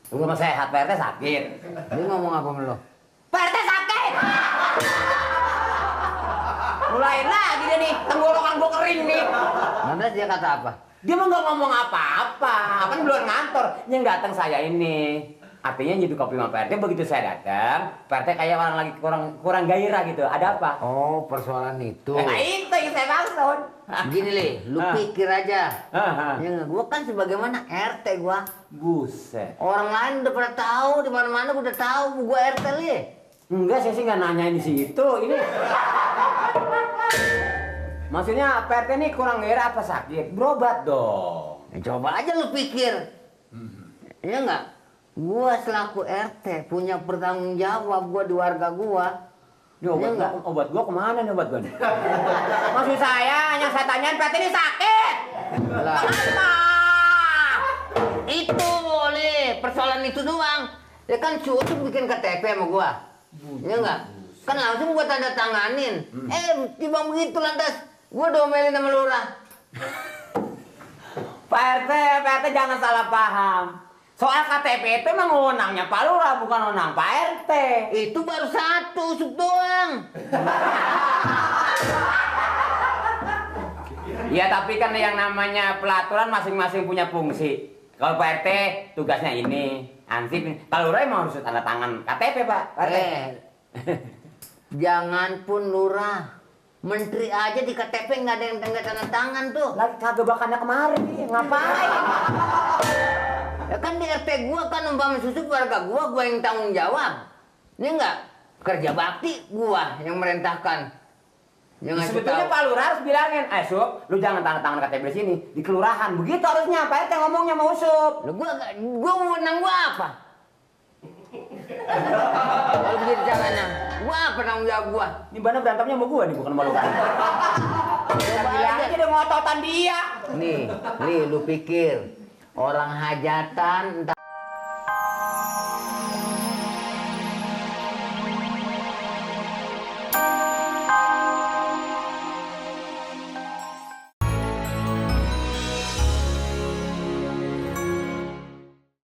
Lu mah sehat, Pak RT sakit. Dia ngomong apa sama lo? Pak RT sakit! Mulai lagi dia nih, tenggorokan gua kering nih. Lantas dia kata apa? Dia mah nggak ngomong apa-apa, kan belum ngantor. Yang datang saya ini. Artinya nyeduh kopi sama Pak RT, begitu saya datang, Pak RT kayak orang lagi kurang gairah gitu. Ada apa? Oh, persoalan itu. Nah itu yang saya maksud. Gini li, lu pikir aja. Ah. Ya nggak, gua kan sebagaimana RT gua. Buset. Orang lain udah pada tahu, di mana-mana gua udah tahu gua RT li. Enggak, saya sih nggak nanyain di situ. Ini maksudnya Pak RT ini kurang gairah apa sakit? Berobat dong. Ya, coba aja lu pikir. Iya nggak? Gua selaku RT punya pertanggung jawab gua di warga gua. Ini obat, Iya obat gua kemana nih obat gua nih? Maksud saya, yang saya tanyain Pak RT ini sakit. Lah, Kenapa? itu boleh, persoalan itu doang. Ya kan cukup bikin KTP sama gua. Iya nggak? Kan langsung gua tanda tanganin. Tiba begitu lantas gua domelin sama lurah. Pak RT jangan salah paham. Soal KTP itu emang wewenangnya Pak Lurah, bukan wewenang Pak RT. Itu baru satu usuk doang. Ya tapi kan yang namanya pelaturan masing-masing punya fungsi. Kalau Pak RT tugasnya ini, ansip. Pak Lurah emang harus tanda tangan KTP Pak RT. Jangan pun lurah, menteri aja di KTP nggak ada yang tanda tangan tuh. Lagi kagak bakannya kemarin nih, ngapain? Ya kan di RT gua kan umpama susu keluarga gua yang tanggung jawab. Ini enggak kerja bakti gua yang merintahkan. Jangan Sebetulnya Pak Lurah harus bilangin, Sup, lu jangan tanda tangan KTP di sini, di kelurahan. Begitu harusnya, Pak RT ngomongnya mau Sup. Lu gua wewenang gua apa? Kalau begitu caranya, gua apa tanggung jawab gua? Ini mana berantemnya sama gua nih, bukan sama lu kan. Coba Bilang aja. aja dia ngototan dia. Nih, lu pikir orang hajatan entah